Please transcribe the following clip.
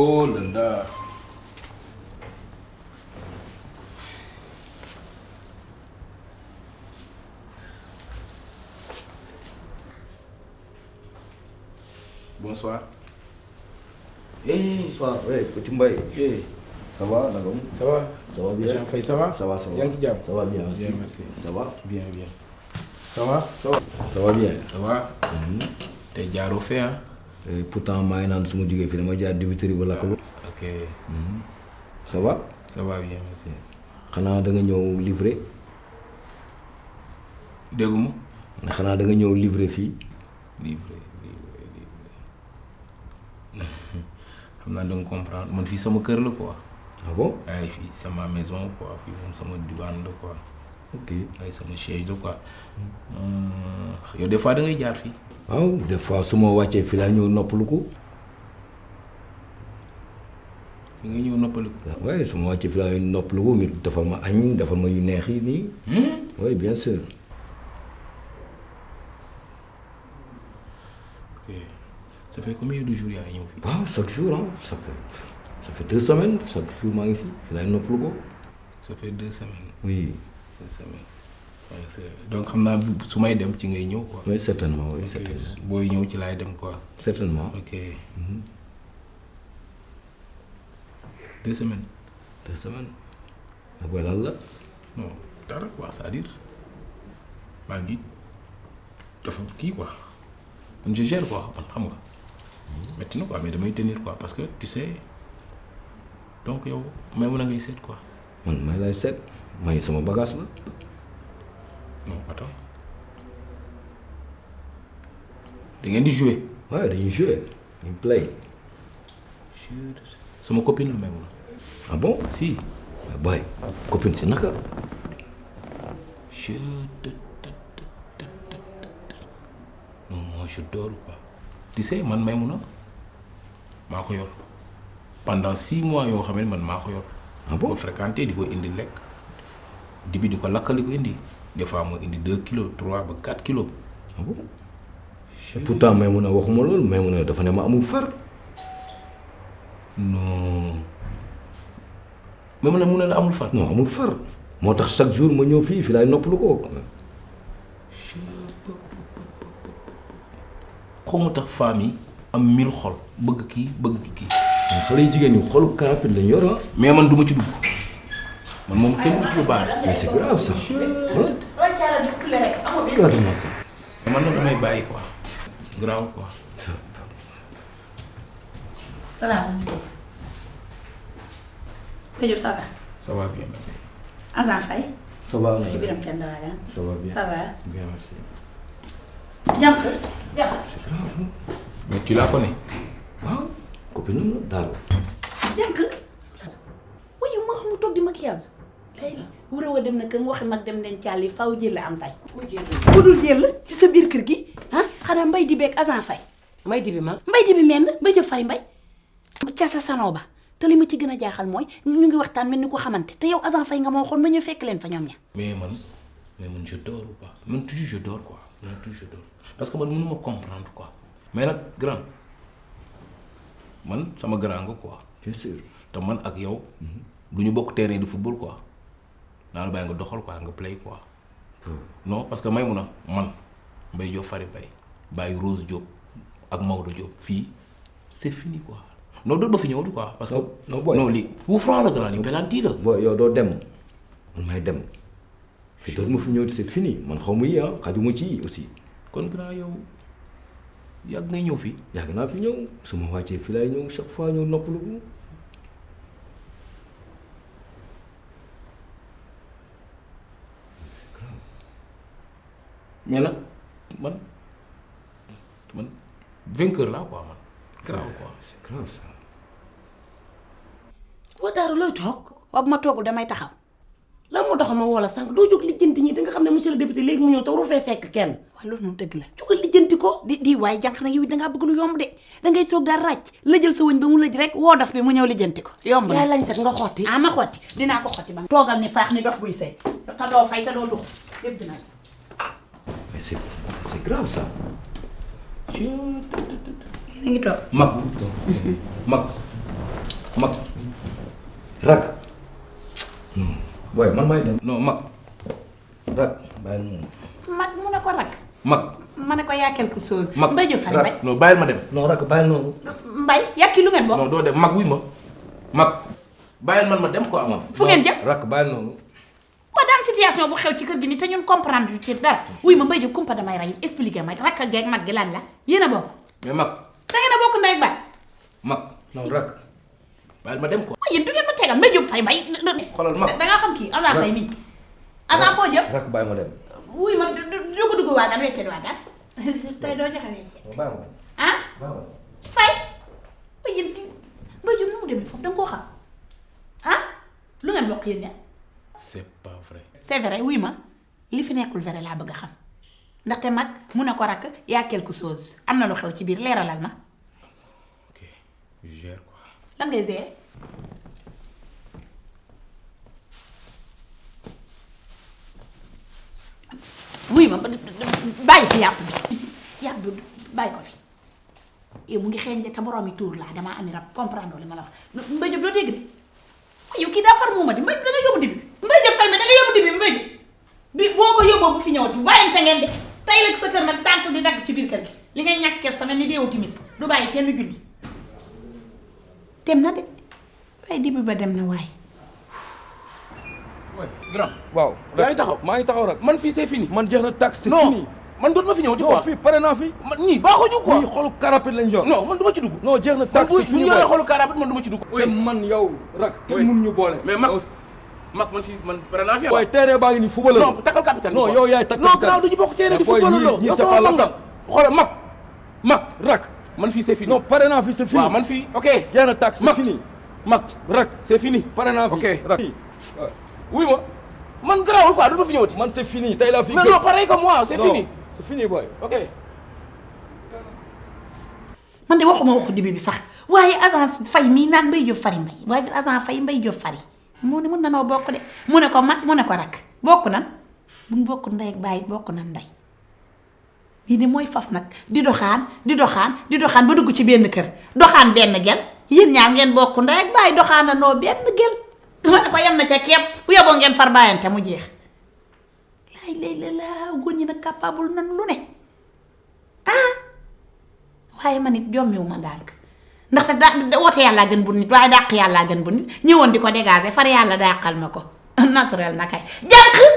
Oh là là. Bonsoir. Bonsoir, ouais, petit Mbaye. Ça va, d'accord? Ça va? Ça va bien. Jean Faye, ça va? Ça va, ça va. Ça va bien, merci. Bien, merci. Ça va? Bien, bien. Ça va? Ça va. Ça va bien. Ça va? T'es déjà refait, hein? Et pourtant, maa ngi naan su ma jógee fii dama jaar dibiteri ba lakk ba. Ok. Ça va? Ça va bien, merci. xanaa da nga ñëw livrer. dégguma. xanaa da nga ñëw livrer fii. Livré. xam naa da nga comprendre man fii sama kër la quoi. Ah bon? ay fii sama maison quoi fii moom sama diwaan la quoi. Ok. ay sama siège la quoi. yow des fois da ngay jaar fii. waaw des fois su ma wàccee fii laa ñëw noppalu ko. fi nga ñëw noppaliku. waaye su ma wàccee fii laa ñëw noppalu ko nit defal ma añ defal ma yu neex yi nii. oui bien sûr. ok ça fait combien de jours yaa ngi ñëw fii. waaw chaque jour ah ça fait 2 semaines chaque jour maa ngi fii fii laay noppalu ko. ça fait 2 semaines. oui. 2 semaines. waaye donc xam naa su may dem ci ngay ñëw quoi. oui certainement oui ok certainement. booy ñëw ci laay dem quoi. certainement. ok. 2 semaines. 2 semaines. ak lan la. non dara quoi c'est-à-dire maa ngi dafa kii quoi man je gère quoi man xam nga metti na quoi mais damay tenir quoi parce que tu sais donc yow may mën a ngay seet quoi. man may lay seet may sama bagage la. non attends da ngeen di jouer. waaye dañuy jouer dañuy play. sama copine la may mun a. ah bon. si. waaw boy copine si naka. non moi je dors quoi. tu sais man may mun a maa ko yor pendant 6 mois yoo xam ne man maa ko yor. ah bon ko fréquenté di ko indi lekk dibi di ko lakkali ko indi des fois moo indi 2 kilos 3 ba 4 kilos. ah bon. et pourtant may mun a waxuma loolu may mun a dafa ne ma amul far. non mais mun na la amul far. non amul far moo tax chaque jour ma ñëw fii laay noppalu ko. xaw ma tax femmes yi am 1000 xol bëgg kii xale yu jigéen ñi xolu karapit lañ yor ah. mais man du ma ci dugg man moom kenn du ci baal. mais c'est grave ça. regarde-moi ça. man nag damay bàyyi quoi grave quoi. salaamaaleykum. Pédiou ça va. ça va bien merci. Azan Faye. ça va Faye Biram Penda Wagan. ça va bien. Ça va. bien merci. Jànk. Jànk. c'est grave. mais tu la connais. waaw copine am la daal. Jànk. waaye ma xam mu toog di maquillage. tey wura wa dem na kër waxi mag dem nañ caal yi faaw jël am tay. ku dul jël ci sa biir kër gi ah xanaa mbay di beeg Azan Faye. mbay di bi ma. mbay di bi mel na mbay jëf fari mbay. ca sa sanoo ba te li ma ci gën a jaaxal mooy ñu ngi waxtaan mel ni ko xamante te yow Azan Faye nga ma waxoon ma ñëw fekk leen fa ñoom ña. mais man je dors ou pas man toujours je dors quoi man toujours je dors parce que man mënuma comprendre quoi mais nag grand man sama grand nga quoi. bien sûr. te man ak yow du ñu bokk terrain de football quoi naa la bàyyi nga doxal quoi nga play quoi. non parce que may mun a man Mbaye Diop Fary Mbaye bàyyi Rose Diop ak Maodo Diop fii c'est fini quoi non doot ba fi ñëwatu quoi parce que non lii fu franc la grand li pelanti la. booy yow doo dem man may dem fi doot ma fi ñëw c'est fini man xaw ma yi ah xajuma ci yi aussi. kon grand yow yàgg ngay ñëw fii. yàgg naa fi ñëw su ma wàccee fii laay ñëw chaque fois ñëw noppalu ko. mais nag man vainqueur laa quoi man grave quoi. c'est grave ça. boo daaru looy toog. waaw bu ma toogul damay taxaw. lan moo tax ma woo la sànq doo jóg lijjanti ñi da nga xam ne monsieur le député léegi mu ñëw te waroo fee fekk kenn. waaw loolu moom dëgg la. jógal lijjanti ko. di waaye jànq nag yow dangaa bëgg lu yomb de dangay toog daal ràcc la jël sa wëñ ba mu lëj rek woo dof bi mu ñëw lijjanti ko yomb na. yaay lañ set nga xotti. ah ma xotti dinaa ko xotti ba. toogal ni faax ni dof buy sëy te doo fay te doo dux yëpp dinaa ko. mais c'est grave ça. yéen a ngi toog. mag mag rak booy man may dem non mag rak bàyyil moom mag mu ne ko rak. mag ma ne ko yaa quelque chose. mag Mbaye Diop Fary Mbaye. non bàyyil ma dem. non rak bàyyil noonu Mbaye yàkki lu ngeen bokk. non doo dem mag wuy ma mag bàyyil man ma dem quoi man. fu ngeen jëm. rak bàyyil noonu ba daan situation bu xew ci kër gi ni te ñun comprendre ci dara wuy ma Mbaye Diop kumpa damay rey expliquer ma rakk geeg mag gi lan la yéen a bokk. mais mag da ngeen a bokk ndey ak baay. mag non rak bàyyil ma dem quoi. waaye yéen du ngeen ma tegal Mbaye Diop Fary Mbaye. xoolal mag da ngaa xam kii Azar Faye mii. Azar foo jëm. rak bàyyi ma dem wuy ma dugg waagaan weccet waagaan tey doo joxe weccet. bàyyi ma ah bàyyi ma Faye. waaye yéen fii Mbaye Diop nu mu demee foofu da nga koo xam ah lu ngeen bokk yéen ñaar. c'est pas vrai. c'est vrai wuy ma li fi nekkul vrai laa bëgg a xam ndaxte mag mu ne ko rakk yaa quelque chose am na lu xew ci biir leeralal ma ok je gère quoi. lan ngay gérer. wuy ma bàyyi fi yàpp bi yàpp bi bàyyi ko fi yow mu ngi xeeñ de te boroomi tuur laa damaa ami rab comprendre li ma la wax Mbaye Diop doo dégg de yow kii daa far muuma di Mbaye da nga yóbbu dibi Mbaye Diop Fary Mbaye da nga yóbbu dibi Mbaye bi boo ko yóbboo bu fi ñëwati bàyyante ngeen de tey la sa kër nag tànk di dagg ci biir kër gi li ngay ñàkk kër sama ni deewu timis du bàyyi kenn julli dem na de waaye dibi ba dem na waaye. grand. waaw yaa ngi taxaw maa ngi taxaw rak man fii c'est fini. man jeex na tàkk c'est non fini man dootuma fi ñëwati non quoi. fii pare naa fi man ñii baaxuñu quoi. ñii xolu karapit lañ yor non man du ma ci dugg. non jeex na man tàkk bu c'est fini ñu yoree xolu kaaraabit man du ma ci dugg. te man yow rak Oui. kenn mun ñu boole mais mag man fii man pare naa fi. waaye terrain baa ngi nii football la non takkal capitaine. non yow yaay takk non grand du ñu bokk terrain di football loo. ñii yow c'est sama pas la mag nga. xoolal mag rak man fii c'est fini. non pare naa fi c'est fini waaw man fii ok. jeex na tàkk c'est mag fini mag rak c'est fini. pare naa fi ok rak wuy ma man garaawul quoi du ma fi ñëwati. man c'est fini tey laa fi mais non pareil comme moi c'est fini. c'est fini boy ok. man de waxuma waxu dibi bi sax waaye agence Faye mii naan Mbaye Diop Fary Mbaye waaye fi agence Faye Mbaye Diop Fary mu ne mën na noo bokk de mu ne ko mag mu ne ko rakk bokk nan buñ bokk ndey ak bàyyi bokk nan ndey lii de mooy faf nag di doxaan ba dugg ci benn kër doxaan benn gel yéen ñaar ngeen bokk ndey ak bàyyi doxaana noo benn gel ma ne ko yem na ca kepp bu yeboo ngeen far bàyyante mu jeex laay la góor ñi nag capable nan lu ne waaye man it jommiwu ma ndànk ndaxte da woote yàllaa gën bu nit waaye dàq yàllaa gën bu nit ñëwoon di ko dégager far yàlla dàqal ma ko naturel na kay jànq